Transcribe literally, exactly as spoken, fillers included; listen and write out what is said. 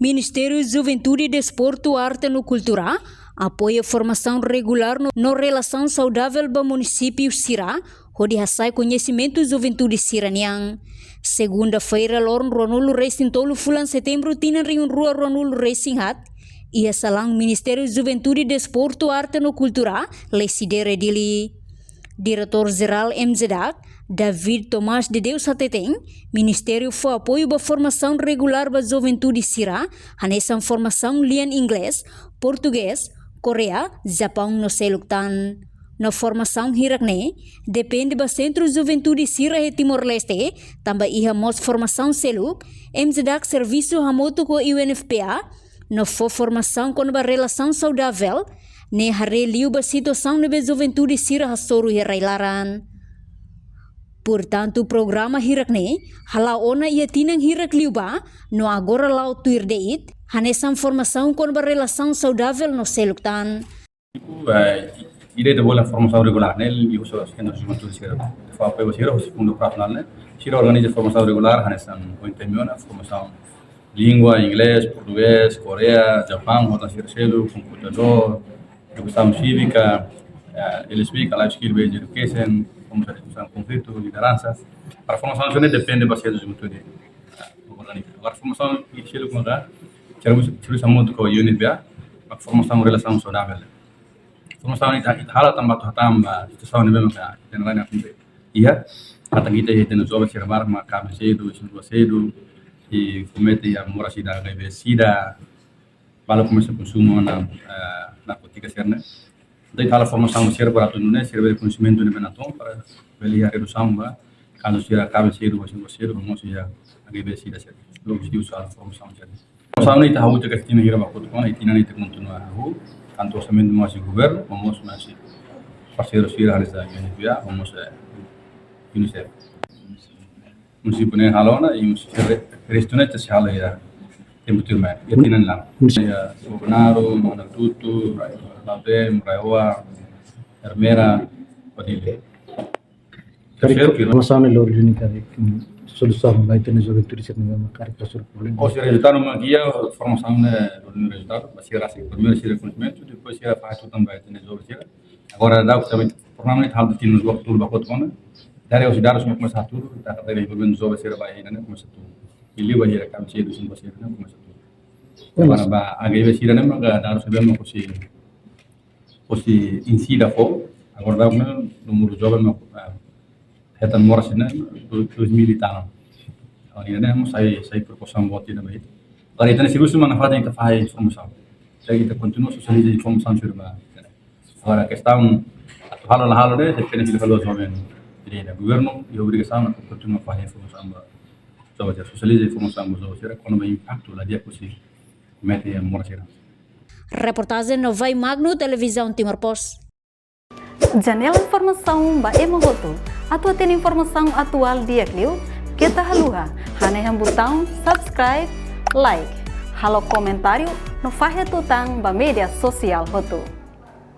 Ministériu Juventude, Desportu, Arte no Kultura apoia formasaun regulár no, no relasaun saudavel ba munisípiu sira, hodi hasa'e koñesimentu juventude sira-nian. Segunda-feira, loron ruanulu resin tolu fulan setembru tinan rihun rua ruanulu resin haat, iha salaun Ministériu Juventude, Desportu, Arte no Kultura, Lecidere, Dili. Diretór Jerál M J DAC, David Tomás de Deus hateten, Ministériu fó apoiu ba formasaun regulár ba juventude sira, hanesan formasaun lian Inglés, Portugés, Korea, Japaun no seluk tan. No formasaun hirak-ne'e depende ba Sentru Juventude sira iha Timor-Leste, tanba iha mós formasaun seluk, M J DAC servisu hamutuk ho U N F P A, no fó formasaun kona-ba relasaun saudavel, ne'e haree liu ba situasaun ne'ebé juventude sira hasoru iha rai-laran. Portantu, programa hirak-ne'e hala'o ona iha tinan hirak liubá, no agora la'o tuir de'it, hanesan formasaun kona-ba relasaun saudavel no seluk tan. Tipo, eh, ida-ne'e ita bolu formasaun regulár, ne'e liuhusi Sentru Juventude sira. Fó apoiu ba sira, husi Fundu Operasionál ne'e. Sira organiza formasaun regulár, hanesan ohin ita mensiona, formasaun língua, Inglés, Portugés, Korea, Japaun, ho tan sira seluk, komputadór, edukasaun sívika, eh, L S B, ka Life Skill Based Education, komu sai diskusaun konflitu, lideransa. Para formasaun sira-ne'e depende ba Sentru Juventude, eh, organiza. Agora formasaun seluk maka, servisu, servisu hamutuk ho U N F P A, ba formasaun relasaun saudavel. Formasaun ita, ita hala'o tanba atu hatán ba situasaun ne'ebé maka ita-nia rain akontese. Iha, ita hatán ita iha ita-nia joven sira barak mak kaben sedu, isin-rua sedu, i komete iha moras ida H I V sida, balu komesa konsumu ona, eh, narkótika sira-ne'e. Entaun ita hala'o formasaun sira para atu nune'e, sira bele koñesimentu ne'ebé natoon para bele iha redusaun ba kazu sira kaben sedu, isin-rua sedu, no mós iha H I V sida sira. Objetivu husi formasaun sira. Formasaun ne'e ita hahú tiha tinan hira ba kotuk ona, i tinan ne'e ita kontinua hahú, tantu orsamentu mós husi governu, no mós husi parseiru sira hanesan U N F P A, no mós, eh, UNICEF. Munisípiu ne'e halo ona, i munisípiu re-, restu ne'e ita sei halo iha tempu tuirmai, iha tinan lima. Iha Bobonaro, Manatutu, Lautém, Raioa, Ermera, Padilha. Karik, terceiro, formasaun ne'e lori duni karik, mm, solusaun ba ita-nia juventude sira-ne'e mak karik hasoru problema. Ou seja, rezultadu mak iha formasaun ne'e lori duni rezultadu, ba sira rasik, primeiru sira koñesimentu, depois sira fahe tutan ba ita-nia joven sira. Agora daudaun programa ne'e halo tinan rua tolu ba kotuk ona. Dari husi dadus mak komesa hatuur, ita hatete dezenvolvimentu joven sira ba ida-ne'e komesa hatuur. Liuliu ba sira kaben sedu, isin-rua sedu ne'e komesa hatuur. Agora ba H I V sida-ne'e mak dadus ne'ebé mak husi, husi INCIDA fó, agora daudaun númeru joven mak, eh, hetan moras ne'e dois mil e tal. Entaun ida-ne'e mós sai, sai preokupasaun boot ida ba ita. Agora ita-nia servisu mak nafatin ita fahe informasaun. Jadi ita kontinua sosializa informasaun sira ba. Agora kestaun atu halo la halo ne'e depende fila fali ba joven. Jadi governu iha obrigasaun atu kontinua fahe informasaun ba joven sira, sosializa informasaun ba joven sira kona-ba impaktu la di'ak husi komete moras sira. Reportajen Novai Magno, Televizaun Timor Post. Janela informasaun ba ema hotu. Atu hatene informasaun atuál di'ak liu, keta haluha hanehan butaun subscribe, like, halo komentáriu no fahe tutan ba média sosiál hotu.